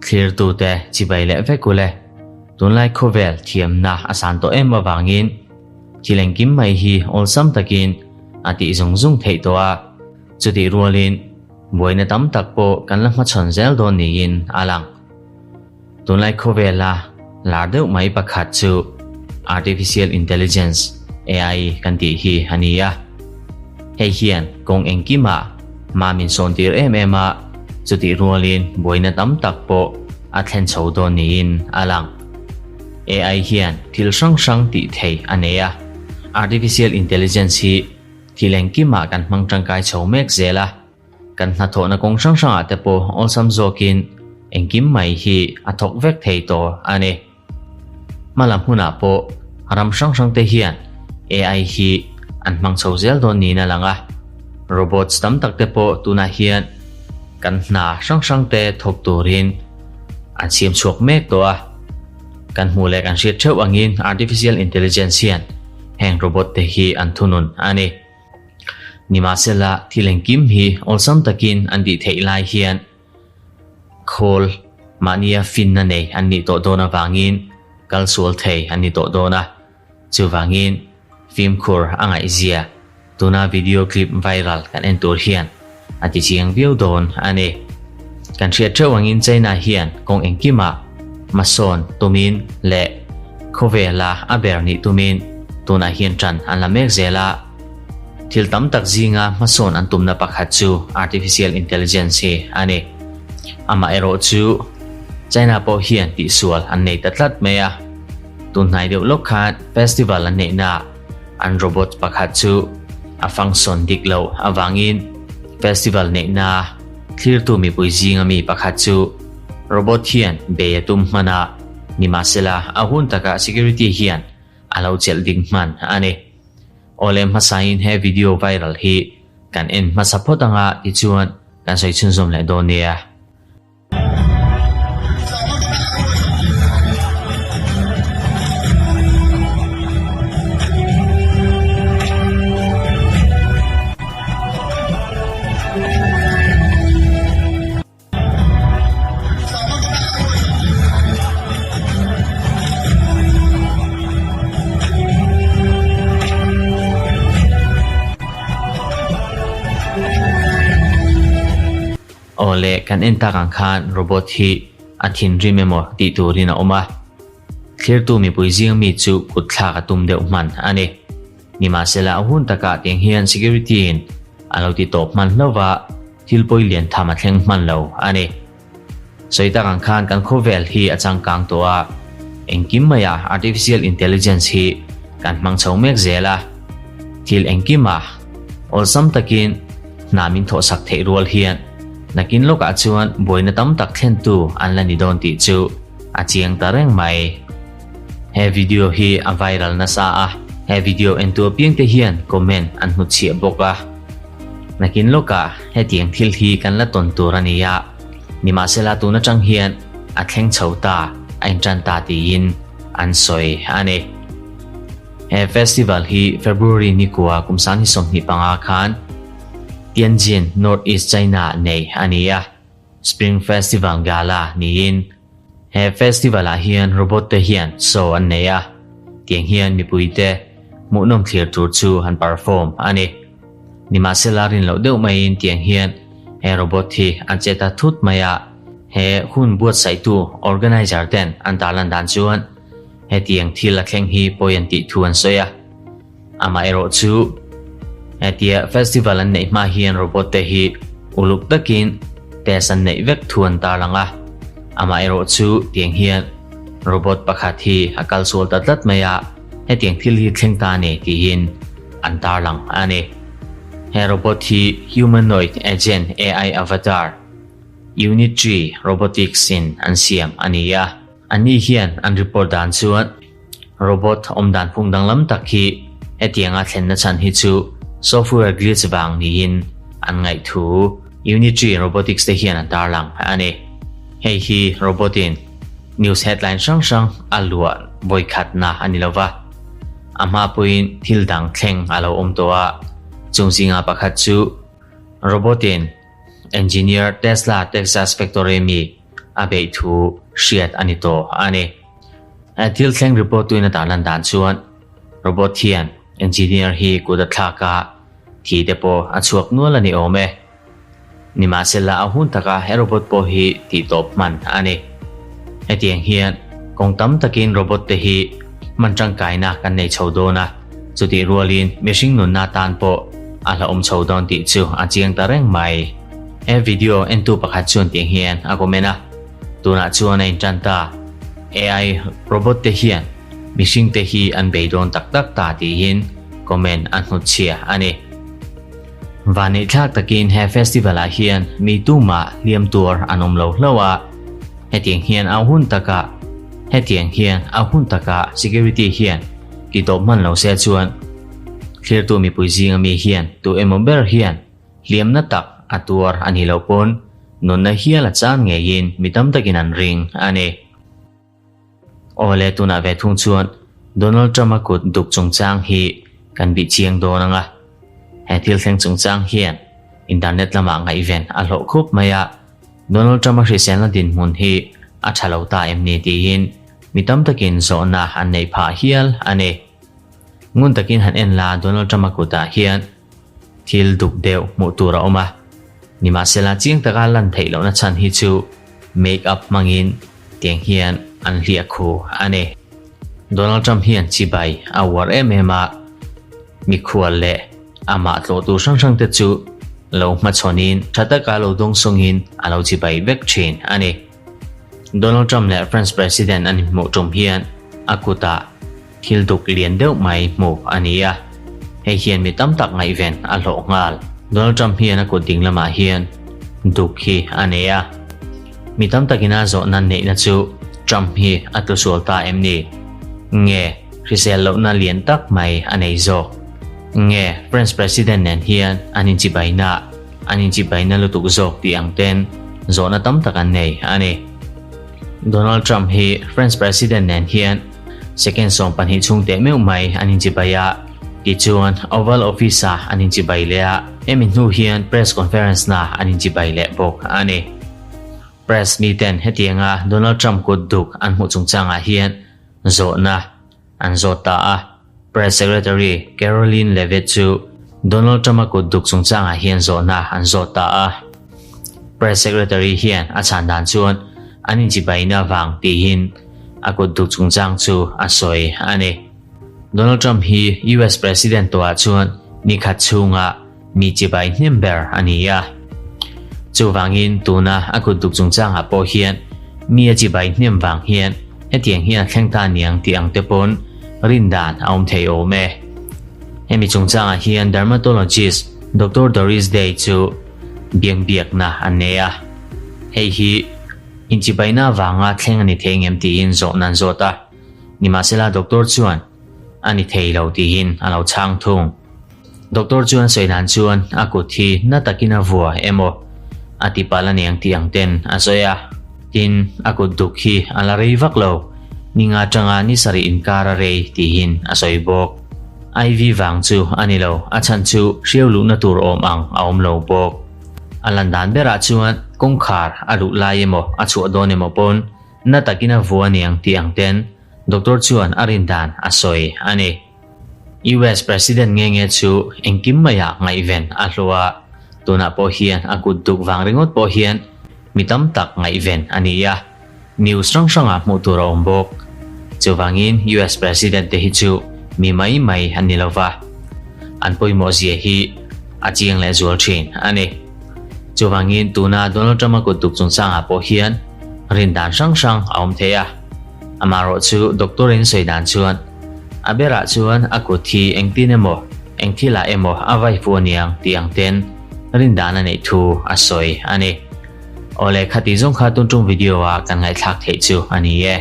Thlirtute chibai leh vek ule. Tunlai khawvel thiamna a san tawh em avangin thil engkim mai hi awlsam takin a tih zung zung theih tawh a, chutih rualin buaina tam tak pawh kan la hmachhawn zel dawn niin a lang. Tunlai khawvela lar deuh mai pakhat chu Artificial Intelligence, AI, kan tih hi a ni a. Hei hian kawng engkimah hma min sawn tir em em a, chutih rualin buaina tam tak pawh a thlen chho dawn niin a lang. AI hian thil hrang hrang tih thei a nei a, Artificial Intelligence hi thil engkimah kan hmang tangkai chho mek zel a. Kan hnathawhna kawng hrang hrangah te pawh awlsam zawkin engkim mai hi a thawk vek thei tawh a ni. Hmalam hmunah pawh ram hrang hrang te hian AI hi an hmang chho zel dawn niin a lang a. Robots tam tak te pawh tunah hian kan hna hrang hrang te thawk turin an siam chhuak mek tawh a. Kan hmuh leh kan hriat theuh angin Artificial Intelligence hian heng robot te hi an thunun a ni. Nimahsela, thil engkim hi awlsam takin an tih theih lai hian khawl mahnia finna nei an nih tawh dawn avangin kal sual thei an ni tawh dawn a. Chuvangin, fimkhur a ngaihzia tuna video clip viral kan en tur hian a ti chiang viau dawn a ni. Kan hriat theuh angin China hian kawng engkimah hmasawn tumin leh khawvela a ber nih tumin tunah hian tan an la mek zel a. Thil tam tak zinga hmasawn an tumna pakhat chu Artificial Intelligence hi a ni. Amaherawh chu China pawh hian tihsual an nei ta tlat mai a. Tun hnai deuh lawk khan festival an neihnaah an robot pakhat chu a function dik loh avangin festival neihnaa thlirtu mipui zinga mi pakhat chu robot hian bei a tum hman a, nimahsela a hun takah security hian a lo chelh ding hman a ni. Awle hmasain he video viral hi kan en hmasa phawt anga tichuan kan sawi chhunzawm leh dawn nia. Aw le, kan en tak ang khan robot hi a thinrim emaw tih turin a awm a. Thlirtu mipui zing mi chu kut thlak a tum deuh hman a ni. Nimahsela a hun takah tiang hian security in a lo ti tawp hman hlauh va, thil pawi lian tham a thleng hman lo a ni. Sawi tak ang khan kan khawvel hi a changkang tawh a, engkim maia artificial intelligence hi kan hmang chho mek zel a. Thil engkima awlsam takin hna min thawhsak theih rual hian nakin lawkah chuan buaina tam tak thlentu an la ni dawn tih chu a chiang ta reng mai. He video hi a viral nasa a, he video entu apiangte hian comment an hnutchhiah bawk a. Nakin lawkah hetiang thil hi kan la tawn tur a ni a, nimahsela tun atang hian a thleng chho ta, a intan ta tiin an sawi a ni. He festival hi February nikua kum 2025 khan Tianjin, North East China nei a ni a, Spring Festival Gala niin he festival ah hian robot te hian show an nei a, tiang hian mipui te hmuhnawm thlir tur chu an perform a ni. Nimahsela rin loh deuh maiin tiang hian he robot hi an che ta thut mai a, he hun buatsaihtu organizer ten an tarlan dan chuan hetiang thil a thleng hi pawi an tih thu an sawi a. Amaherawh chu hetia festival an neih hma hian robot te hi uluk takin test an neih vek thu an tarlang a. Amaherawh chu tiang hian robot pakhat hi a kal sual ta tlat mai a, hetiang thil hi thleng ta a ni tiin an tarlang a ni. He robot hi humanoid agent AI avatar Unitree Robotics in an siam a ni a. Anni hian an report dan chuan robot awm dan phung danglam tak hi hetianga thlenna chhan hi chu software glitch vang niin an ngaih thu Unitree Robotics te hian an tarlang a ni. Hei hi robot in news headline hrang hrang a luah vawi khatna a ni lova, a hma pawhin thil dang thleng a lo awm tawh a, chung zinga pakhat chu robot in. engineer Tesla Texas factory mi a beih thu hriat a ni tawh a ni. Thil thleng report tuin a tarlan dan chuan robot hian engineer hi kut a thlak a, thi te pawh a chhuak nual a ni awm e. Nimahsela a hun taka he robot pawh hi tih tawp hman a ni. Hetiang hian kawng tam takin robot te hi hman tangkaina kan nei chho dawn a, chutih rualin mihring nunna tan pawh a hlauhawm chho dawn tih chu a chiang ta reng mai. He video entu pakhat chuan tiang hian a comment a, Tunah chuan a intan ta, AI robot te hian mihring te hi an bei dawn tak tak ta tiin comment a hnutchhia a ni. Vaneihthlak takin he festival ah hian mi tumah hliam tuar an awm lo hlauh a, hetiang hian a hun takah hetiang hian a hun takah security hian ti tawp hman lo se chuan thlirtu mipui zinga mi hian tu emaw ber hian hliamna tak a tuar a nih loh pawn nunna hial a chan ngeiin mi tam takin an ring a ni. Awle tunah ve thung chuan Donald Trump-a kut duk chungchang hi kan bih chiang dawn ang a. He thil thleng chungchang hian internet lamah ngaihven a hlawh khup mai a, Donald Trump-a hriselna dinhmun hi a tha lo ta em ni tiin mi tam takin zawhna an neih phah hial a ni. Ngun takin han en la Donald Trump-a kutah hian Thil duk deuh hmuh tur a awm a, nimahsela chiang taka lan theih lohna chhan hi chu make up hmangin tiang hian an hliah khu a ni. Donald Trump hian chibai a uar em em a, mikhual leh amah tlawhtu hrang hrang te chu lo hmachhawnin tha taka lo dawngsawngin a lo chibai vek thin a ni. Donald Trump leh France President an inhmuh tum hian a kutah thil duk lian deuh mai hmuh a ni a, hei hian mi tam tak ngaihven a hlawh nghal. Donald Trump hian a kut ding lamah hian duk hi a nei a, mi tam takin a zawhna neihna chu Trump hi a tlusual ta em ni? Nge hrisel lohna lian tak mai a nei zawk? Nge France President nen hian an inchibaina An inchibaina lutuk zawk tih ang ten zawhna tam tak an nei a ni. Donald Trump hi French President nen hian second 12 chhung teh meuh mai an inchibai a, tichuan Oval Office-ah an inchibai leh a, hemi hnu hian press conference-na an inchibai leh bawk a ni. Press miten hetianga Donald Trump kut duk an hmuh chungchangah hian zawhna an zawt ta a. Press Secretary Karoline Leavitt chu Donald Trump-a kut duk chungchangah hian zawhna an zawt ta a. Press Secretary hian a chhan dan chuan an inchibaina vang tihin a kut duk chungchang chu a sawi a ni. Donald Trump hi US President tawhah chuan ni khat chhunga mi chibai hnem ber a ni a. Chuvangin tuna a kut duk chungchangah pawh hian mi a chibai hnem vang hian hetiang hian a thleng ta aniang tih ang te pawn rin dan a awm thei awm e. Hemi chungchangah hian dermatologist Doctor Doris Day chu biangbiakna an nei a. Hei hi inchibaina vanga thleng a ni thei ngem tiin zawhna an zawt a. Nimahsela doctor chuan a ni thei lo tiin a lo chhang thung. Doctor chuan sawi dan chuan a kut hi na takin a vua emaw a ti palh aniang tih ang ten a sawi a. Tin, a kut duk hi a la rei vak lo, ni nga tanga ni sarih inkar a rei tihin a sawi bawk. IV vang chu a ni lo, a chhan chu hriau luhna tur awm ang a awm lo bawk. A lan dan berah chuan kawngkhar a luh lai emaw a chhuah dawn emaw pawn na takin a vua aniang tih ang ten doctor chuan a rin dan a sawi a ni. US President nge nge chu engkim maiah ngaihven a hlawh a, tunah pawh hian a kut duk vang ringawt pawh hian mi tam tak ngaihven a ni a, news hrang hrangah hmuh tur a awm bawk. Chuvangin US President te hi chu mi mai mai an ni lova, an pawimawh zia hi a chiang leh zual thin a ni. Chuvangin tuna Donald Trump-a kut duk chungchangah pawh hian rin dan hrang hrang a awm thei a, amaherawh chu doctor in sawi dan chuan A berah chuan a kut hi engtin emaw, eng thilah emaw a vai fu aniang tih ang ten rin dan a neih thu a sawi a ni. Awle khati zawng kha tun tum video a kan ngaihthlak theih chu a ni e.